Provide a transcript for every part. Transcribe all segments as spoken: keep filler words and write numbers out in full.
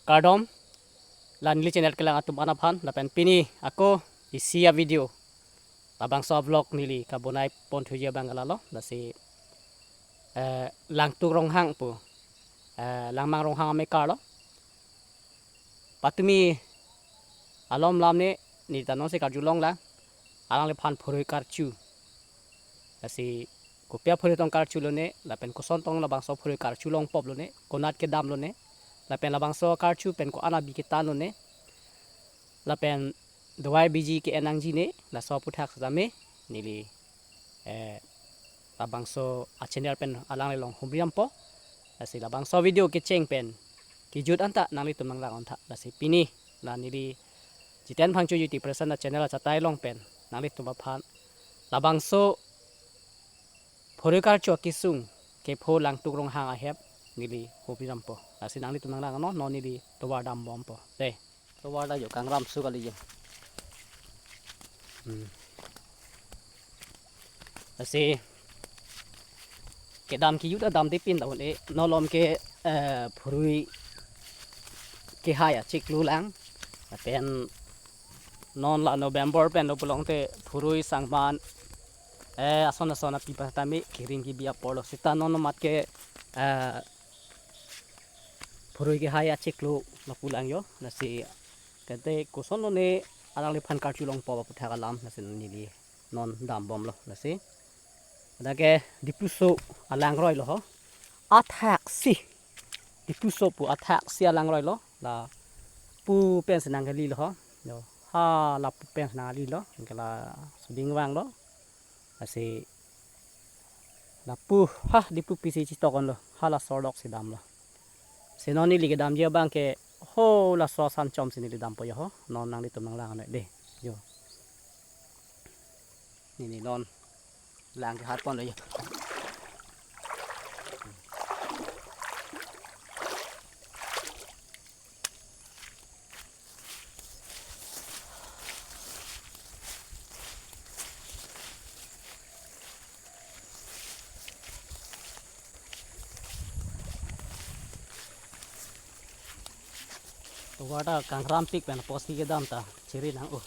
Kardom, la neli channel kelang atum aphan, lapen pini ako isi a-video, labangso vlog neli kabonai pon thuji abang lalo, lasi, eh, Langtuk Ronghang pu, eh, Langmang Ronghang amekar lo. Patumi alom lam ne, neli ta nonsi karjulong lang, alangliphan phurui karchu. Lasi kopi aphurui tong karchu lone, lapen koson tong labangso phurui karchu longpop lone, konat kedam lone, lapen labangso karchu pen ko-an abi ketan lone, lapen dawai biji ke-en nangji ne, laso aputhak setame neli, eh, labangso a-channel pen alangli along humri dampo. Lasi labangso video kecheng pen kejut anta nanglitum nanglang-ontha. Lasi pini la neli Jiten Phangcho YouTube Present a-channel achatai along pen nanglitum aphan labangso phurui karchu akesung kepho Langtuk Ronghang ahem neli humri dampo. Lasi nanglitum nanglang, non neli tovar dambompo. Dei. Tovar ta jo kangram su kali jo. Hmm. Lasi kedam kejut ta damde pin ta un-e, non malom ke, eh, phurui kehai achiklo lang. Lapen non la November pen lo pulote phurui sangman, eh, ason ason api pasitame kering kebi apor lo. Seta non mat ke, eh, phurui kehai achiklo lapu lang jo. Lasi tete koson lone alangliphan karchu longpop aputhak alam, lasi neli non dambomlo. Lasi dak ke Diphu so alangroi lo ho. Athaksi. Diphu so pu athaksi alangroi lo. Lapu pensi nangkali lo ho. Jo. Ha lapu pensi nangkali lo. Anke la suding vanglo. Lasi lapu, ha, Diphu pisi chetokon lo. Ha la sordok si damlo. Si non neli kedamji abang ke ho laso asan chom si neli dampo jo ho. Non nanglitum nanglang noi dei. Jo. Neli non lang ke hat pon lo jo. Tovar ta kangram pik pen apotsi kedam ta chiri nang-o.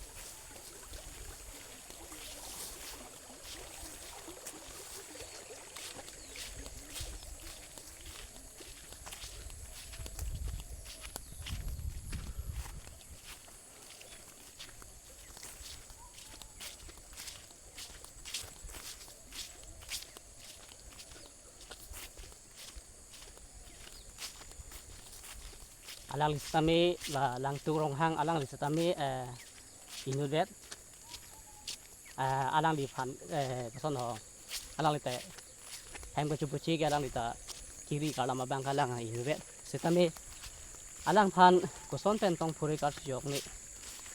Alangli setame la Langtuk Ronghang alangli setame, eh, inutvet. Eh, alangliphan, eh, koson ho, alangli te hem kachupuchi ke alangli ta kiri karlam abang ke alang inutvet. Setame alangphan koson pen tong phurui karchujok ne,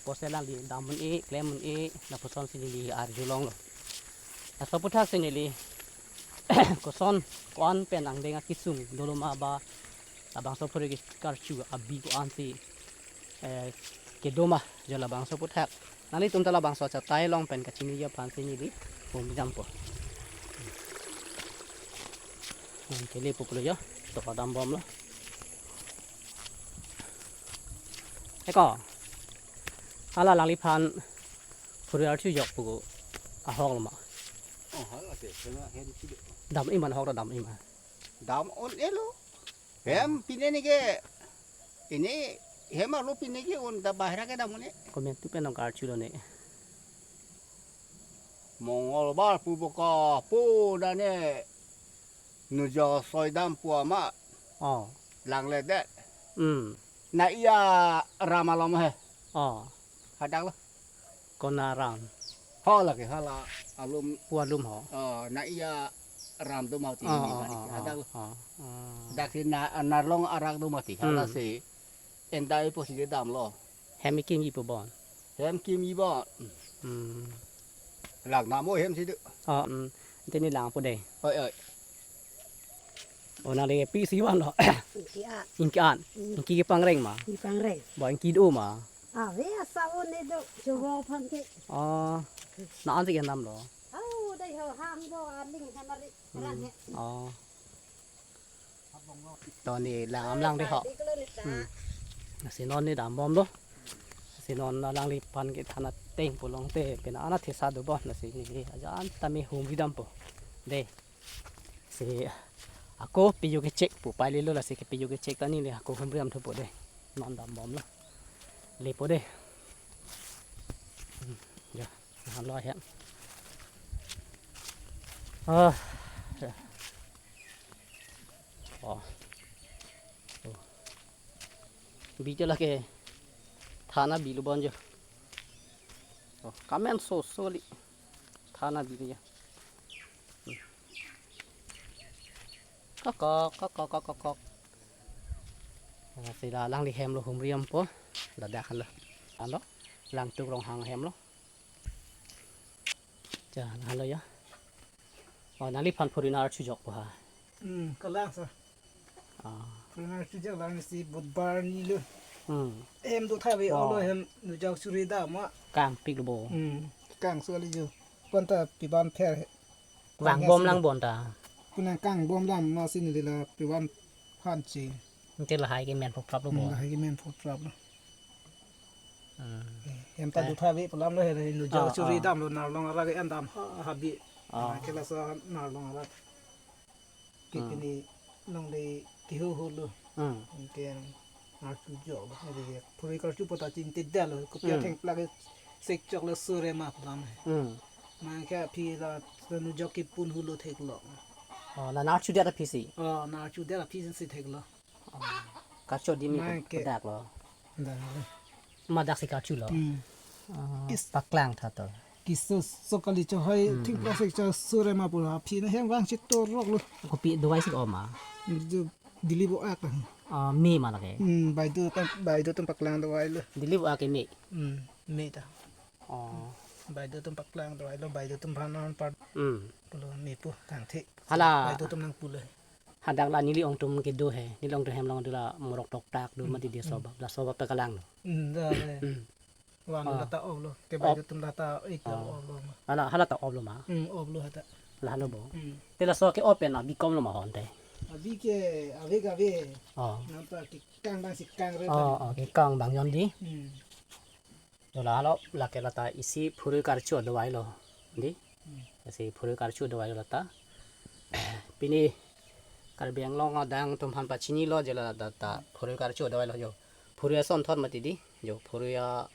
pusi alangli dam un-e, klem un-e, lapuson si neli arjulonglo. Laso aputhak si neli koson ko-an pen angdeng akesung dolo ma ba labangso phurui karchu abi ko-an si, eh, kedo ma, jo labangso aputhak nanglitum ta labangso achatai along pen kachiniji aphan si neli humri dampo. Hmm, kele pupulo jo, tovar dambomlo. Eko, hala alangliphan phurui archujok pu ahok lo ma? Oh, hala ke, kena hem si do. Dam-i ma ahok ta dam-i ma? Dam un-elo. Hem pine ni ke, ini hem arlo pine ke un ta bahira kedam un-e. Komantu pen nong karchu lone? Mongolbar pu boka pu dane nujo soi dam pu ama. Oh. Langledet. Hmm. Na iya ram alom he. Oh. Hadak lo. Kona ram? Hala ke, hala alum. Pu alum ho. Oh, na iya ram do mati. Oh, ini oh, mati. Oh, hadak lo. Oh, oh. Dak si na, na arlong arak do mati. Hala hmm si. Endai pusi kedamlo. Hem ikimji pu bon? Hem kimji bon. Hmm. Lang namo hem si do. Oh, hmm. Ante neli langpo dei. Oi, oi. Oh, nangli pisi vanlo? Ingki an. Ingki an. Hmm. Ingki kepangreng ma? Kepangreng. Ba ingki do ma? Ave asa un-e do, chobo aphan ke. Oh. Na-an si kedamlo? Oh, dei ho hang bo aling hamari. Hmm. Rang he. Oh. To neli lang amlang dei ho. Di kelo ni Hmm. Lasi non ne dambomlo. Lasi non alangliphan kethan ateng pulote pena ana thesa dobom, lasi neli ajan tame humri dampo. Dei. Si ako pejok kechek pu pailelo, lasi ke pejok kechek ta neli ako humri damthupo dei. Non dambomlo. Lepo dei. Hmm, ya. Nahlo ya. Ah. Ya. Oh. Oh. Bi jo lake. Thana bilo bon jo. Oh, kamen so so li. Thana bilo ya. Hmm. Kokok, kokok, kokok, kokok. Ah, si la alangli hemlo humri dampo. Ladak halo. Halo. Langtuk Ronghang hemlo. Ja, halo ya. Oh, nangliphan phuri nar chujok po ha. Hmm, kalang sa. Ah. Phuri nar chujok lang si Budhbar nilo. Hmm. Hem do tha ve. Oh. Olo hem nujok suri dam ma. Kangpiklo bo. Hmm, kang so li jo. Pon ta piban pher he. Vangbom lang bon ta. Kunang kangbom lang ma si neli la piban phan che. Ante lahai kemen pho praplo bo. Hmm, lahai kemen pho praplo. Hmm. Eh, hem ta, eh, do tha ve pu alam lo he, nujok, ah, suri, ah, damlo, nar along arak ke-en dam ha, ha bi. Ah. Ke laso nar along arak. Ke, hmm, pini longle keho holo. Hmm. Ke nar chujok, ha bi ke. Phuri karchupo ta chingthedetlo. Kopi, hmm, athengplak ke sek choklo sore ma pu alam he. Hmm. Ma ke aphi la, la nujok kepun holo theklo. Oh, la nar chudet aphi si. Oh, nar chudet aphi si theklo. Karcho di mi, ma ke, daklo. Daklo. Ma dak si karchulo. Hmm. Ah, kis-, paklang tha to. Kiso so kali cho hai, hmm, thengplak sek cho sore ma pu aphi na hem vang si toroklo. Kopi dawai si om ma? Di-, Dilip o-ak. Ah, me ma lake. Hmm, baideo atum, baideo atum paklang dawai lo. Dilip o-ak ke me. Hmm, me ta. Oh. Baideo atum paklang dawai lo, baideo atum phan non par. Hmm. Pulo me pu kangthe. Hala. Baideo atum nangpulo. Hadak la neli ongtum kedo he, neli ongtum hem along do la morok toktak do, hmm, mati dia, hmm, sobab, la sobab ta kalanglo. Hmm, da le. Hmm. Van, oh, la ta oplo, ke, op, baideo atum la ta ik la, oh, oplo ma. Hala, hala ta oplo ma. Hmm, oplo hata. La halo bo. Hmm. Te laso ke-op pen abi komlo ma ho ante? Abi ke ave ave. Oh. Nampa kekang abang si kang re. Oh, ta. Oh, kekang abang jon di. Hmm. Dola halo, lake la ta isi phuri karcho dawai lo. Di? Hmm. Isi phuri karcho dawai lo ta. Pini Karbi Anglong adang atum aphan pachinilo je la ta, ta phuri karcho dawai lo jo. Phuri asonthot mati di. Jo, phuri a-,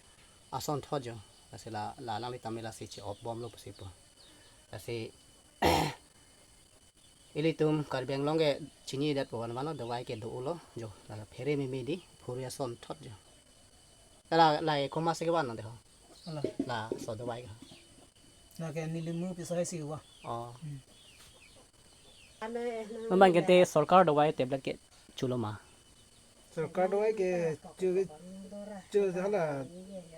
asonthot jo. Lasi la, la alangli tame lasi che-op bomlo pusi pu. Lasi ilitum Karbi Anglong ke chinidet po van van lo, dawai ke do-olo jo, la phere meme di, phuri asonthot jo. La, la e komat si kevan nang de ho? Ala. Laso dawai ke. La ke neli mu pisa hai si kevan. Oh. Hmm. Memang kente sorkar dawai tablet ke chulo ma? Sorkar dawai ke chu, chu hala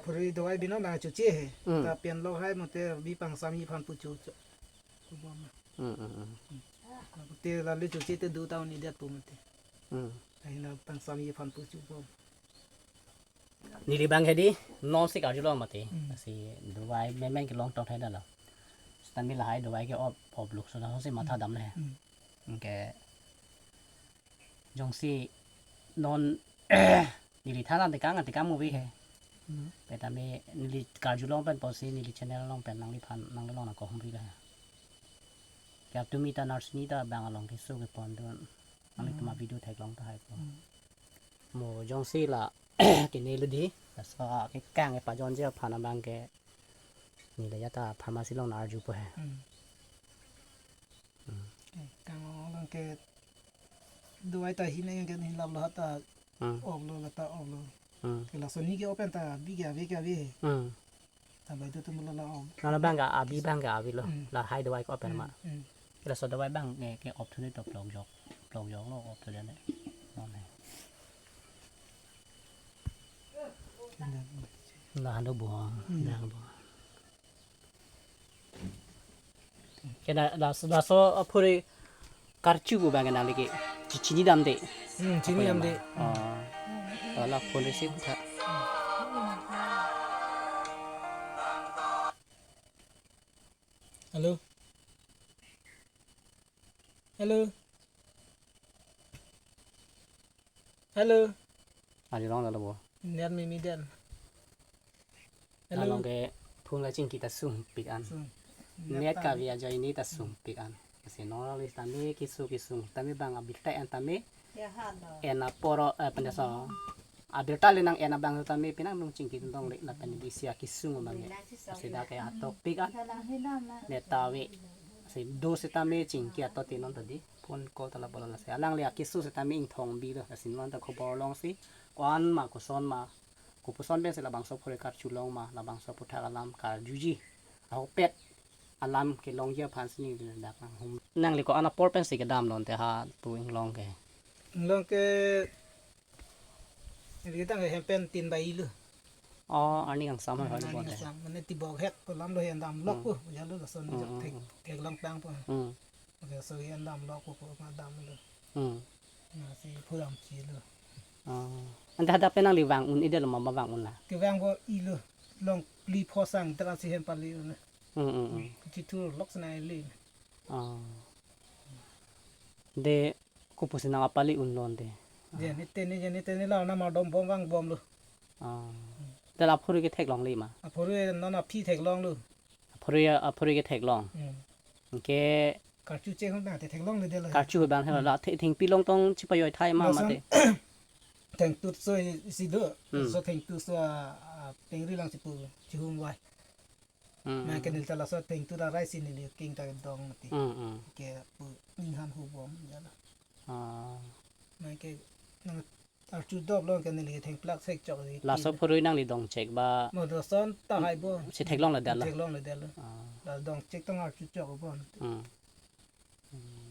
phuri dawai binong nangchoche he. Hmm. Ta pen lo hai mate bi pangsamji aphan pu chu, chu. Hmm, hmm, hmm. Te la le choche te do ta un-edet po mate. Hmm. Ahin la pangsamji aphan pu chu po. Neli abang ke di, non si karjulo mati. Hmm. Si dawai memang kelong tong thai dalo. Seta mi lahai dawai ke-op, op luk so na si matha dam le. Hmm. Ke jongsi non neli than atekang, atekang movie he. Hmm. Petame neli karjulong pen pusi neli channel along pen nangliphan, nanglilong nangkohumri la. Ke tumi ta nurse ni ta bang along keso kepon dun. Nanglitum, hmm, a-video theklong tahai po. Hmm. Mo jongsi la kene lo di, laso kekang kepajonji aphan abang ke neli la ya ta pharmacy along nang-arjupo he. Hmm. Hmm. Kekang along ke dawai ta hin nang ke hin laplo hata, hmm, oplo la ta oplo. Hmm. Ke laso ni ke-op pen ta abi ke ave ke ave. Hmm. Ta baideo atum lo la op. Nana abang ke abi abang ke avelo. Hmm. Lahai dawai ke-op pen ma. Hmm, hmm. Ke laso dawai abang ke, ke-op thu ne to plok jok. Plok joklo op thu ne. Non he. La halo bo. Hmm. La halo bo. Ke la, la, laso aphuri karchu pu abang ke nangli ke chi-, chini damde. Hmm, chini damde. Oh. Oh, la phone receive tha. Hello. Hello. Hello. Ari rong lalo bo. Net mimi den. Hello. Along ke phone kachingki ta sungpik an. Sung. Net kave ajoine ta sungpik an. Lasi non alis tame keso kesung tame bang abirta en tame. Ya, halo. En apor, eh, penjaso. Abirta le nang en abang tame penang nung chingki tong le lapen isi akesung abang ke. Lasi dak ke atopik an. Net ta ave. Lasi do setame chingki ato te non ta dei. Phone call ta la bola lasi. Alangli akeso setame ingthong bilo. Lasi non ta khobor longsi. Ko-an ma koson ma. Kopuson pensi labangso phurui karchulong ma, labangso aphuthak alam karjuji. Ahokpet alam kelongji aphan si neli dak nanghum. Nangli ko-an apor pensi kedam non te ha pu inglong ke. Inglong ke, neli kedam ke hem pen tin bai lo. Oh, arni kangsam hoi hoi. Arni lo bonte. Kangsam, mane tibok hek pu alam lo hem damlok pu, jalo lason. Hmm, jok hmm, thek, hmm, theklong tang pu. Hmm. Oke, so hem damlok pu, pu ma damlo. Hmm. Lasi phu damchelo. Oh. Ante hadak pen nangli vang un-edetlo ma, ma vang un la? Kevang bo ilo, long phli pho sang dak si hem pali un. Hmm, hmm, hmm. Chithurlok sena ili. Oh. De kopusi nang apali un lo ante? Je ni teni, je ni teni la arnam ardom bom vangbomlo. Oh. De la aphurui ke theklongle ma? Aphurui non aphi theklonglo. Aphurui, aphurui ke theklong. Hmm. Ke karchu che hon na te theklongledetlo. Karchu hon bang helo. Hmm. La the-, thengpi long tong chipajoi thai ma, ma lason te. Thengtut so isi do. Hmm. So thengtut so a, a, pengri lang chipu chihum vai. Hmm. Nang ke neli ta laso thengtut arai si neli king ta dong mati. Hmm, hmm. Ke pu ninghan hubom jalo. Ah. Nang ke nang archu doplo ke neli thengplak sek chok ri. Laso phurui nangli dong chek ba. Mo do son ta hai bo. Si theklongledetlo. Theklongledetlo. Ah. La dong chek tong archu chok bo. Hmm. Hmm.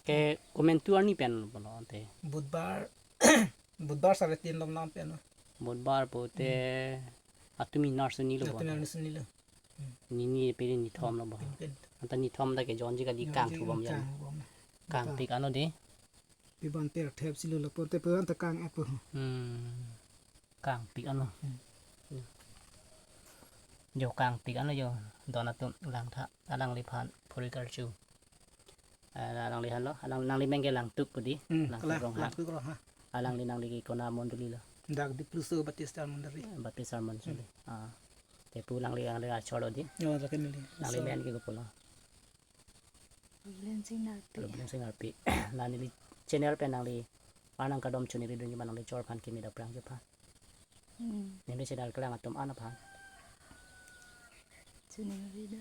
Ke komantu arni pen pulo ante? Budbar, Budbar sare tin lom nam pen. Budbar pute, hmm, atumi nar suni lo. Atumi bon. Nar suni lo. Hmm. Nini peri nithom lo bo. Pin pin. Anta nithom ta ke jonji kali. Jonji kangthu bom jam. Kang bom. Kangpik ano dei. Pi ban per thep si lo lapu te pu anta kang-et pu. Hmm. Kangpik ano. Hmm. Jo kangpik ano jo don atum langtha alangliphan phurui karchu. Ah, alangli hanlo, alang nangli meng ke Langtuk pu dei. Hmm, Langtuk kalang, Ronghang. Langtuk Ronghang. Alangli nangli ke kona mondoli lo? Dak Dipluso Baptist Mondoli. Baptist Mondoli. Hmm. Ah. Te pu alangli, alangli achor lo dei. Yo, lake neli. Nangli so men ke kopulo? Problem Sing Narpi. Problem Sing Narpi. La neli channel pen nangli arnam kardom choningri dunji ma nangli chor aphan kimi dak prang jo aphan. Hmm. Neli channel kelang atum an aphan. Choningri do.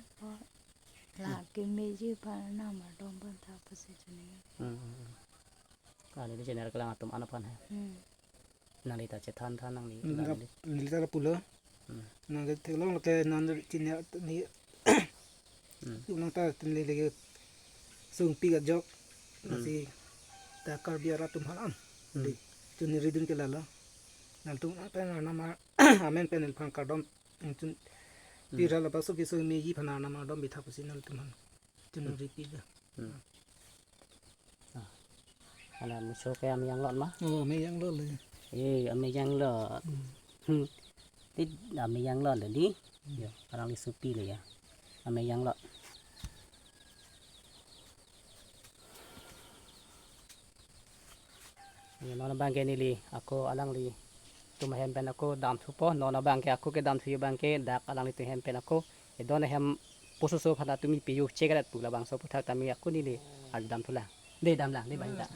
La kemeji aphan arnam ardom aphan ta pusi choningri. Hmm, hmm, hmm. La neli channel kelang atum an aphan he. Hmm. Nangli ta chethan than nangli. Hmm, nangli. Neli ta pulo. Hmm. Nangli theklong lake nangli chini ni. Hmm. Nang ta neli lake sungpik ajok. Hmm. Lasi ta Karbi arat atum aphan an. Hmm. Dei, choningri dun ke lalo. Nangtum apen arnam a-, amen pen neliphan kardom. Chun, hmm, pira la paso piso meji aphan arnam ardom bitha pusi nangtum aphan choningri pilo. Hmm. Ah. Ala muso ke ameyang lot ma? Oh, ameyang lot le. Eh, ameyang lot. Hmm. Hmm. Ti ameyang lot le dei. Hmm. Yo, arang li supi le ya. Ameyang lot. Yo, non abang ke neli ako alanglitum ahem pen ako damthupo, non abang ke ako kedamthu abang ke dak alanglitum ahem pen ako edon ahem pososo aphan ta tumi piyo chekaret pu labangso aphuthak tame ako neli arju damthulang. Dei damlang, dei bang ta.